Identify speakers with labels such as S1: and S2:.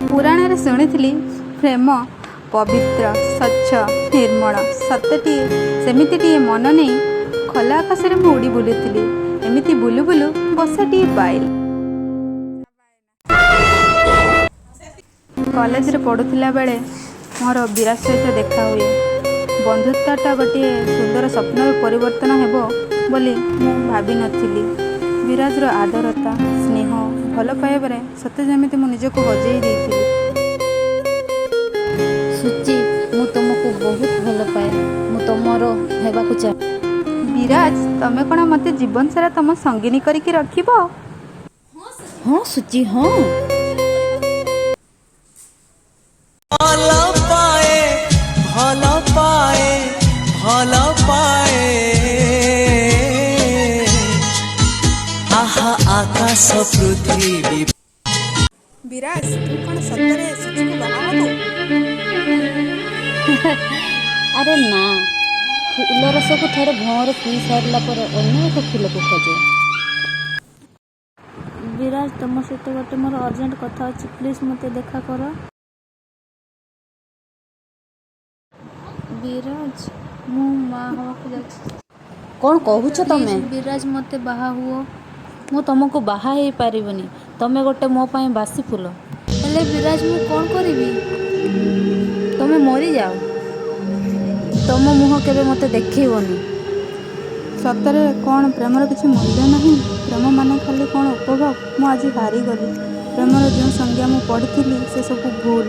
S1: ପୁରାଣରେ ଶୁଣିଥିଲି ପ୍ରେମ ପବିତ୍ର, ସ୍ୱଚ୍ଛ, ନିର୍ମଳ। ସତଟିଏ ସେମିତିଟିଏ ମନ ନେଇ ଖୋଲା ଆକାଶରେ ମୁଁ ଉଡ଼ି ବୁଲୁଥିଲି। ଏମିତି ବୁଲୁ ବୁଲୁ ବସାଟିଏ ପାଇଲି। କଲେଜରେ ପଢ଼ୁଥିଲା ବେଳେ ମୋର ବିରାଜ ସହିତ ଦେଖା ହୁଏ। ବନ୍ଧୁତ୍ୱଟା ଗୋଟିଏ ସୁନ୍ଦର ସ୍ୱପ୍ନରେ ପରିବର୍ତ୍ତନ ହେବ ବୋଲି ମୁଁ ଭାବିନଥିଲି। ବିରାଜର ଆଦରତା, ସ୍ନେହ, ଭଲ ପାଇବାରେ ସତେ ଯେମିତି ମୁଁ ନିଜକୁ ହଜେଇ ଦେଇଥିଲି।
S2: ସୁଚି, ମୁଁ ତୁମକୁ ବହୁତ ଭଲ ପାଏ। ମୁଁ ତୁମର ହେବାକୁ ଚାହେଁ।
S1: ବିରାଜ, ତମେ କ'ଣ ମୋତେ ଜୀବନ ସାରା ତମ ସଙ୍ଗିନୀ କରିକି ରଖିବ?
S2: ହଁ ସୁଚି, ହଁ।
S3: ଭଲ ପାଏ, ଭଲ ପାଏ, ଭଲ ପାଏ। ଆହା, ଆକାଶ ପୃଥିବୀ।
S1: ବିରାଜ, ତୁ କ'ଣ ସତରେ ସୁଚିକୁ ବାହା ହବୁ?
S2: ଆରେ ନା, ଫୁଲ ରସକୁ ଥରେ ଭଅଁର ପିଇ ସାରିଲା ପରେ ଅନ୍ୟ ଏକ ଫୁଲକୁ ଖୋଜେ।
S4: ବିରାଜ, ତମ ସହିତ ଗୋଟେ ମୋର ଅର୍ଜେଣ୍ଟ କଥା ଅଛି। ପ୍ଲିଜ୍ ମୋତେ ଦେଖା କର। ବିରାଜ, ମୁଁ ମା ହେବାକୁ ଯାଉଛି।
S2: କ'ଣ କହୁଛ ତମେ?
S4: ପ୍ଲିଜ୍ ବିରାଜ, ମୋତେ ବାହା ହୁଅ।
S2: ମୁଁ ତମକୁ ବାହା ହେଇପାରିବିନି। ତମେ ଗୋଟେ ମୋ ପାଇଁ ବାସି ଫୁଲ।
S4: ହେଲେ ବିରାଜ, ମୁଁ କ'ଣ କରିବି?
S2: ତମେ ମରିଯାଅ। ତମ ମୁହଁ କେବେ ମୋତେ ଦେଖେଇବନି।
S1: ସତରେ କ'ଣ ପ୍ରେମର କିଛି ମୂଲ୍ୟ ନାହିଁ? ପ୍ରେମ ମାନେ ଖାଲି କ'ଣ ଉପଭୋଗ? ମୁଁ ଆଜି ହାରିଗଲି। ପ୍ରେମର ଯେଉଁ ସଂଜ୍ଞା ମୁଁ ପଢ଼ିଥିଲି, ସେସବୁ ଭୁଲ।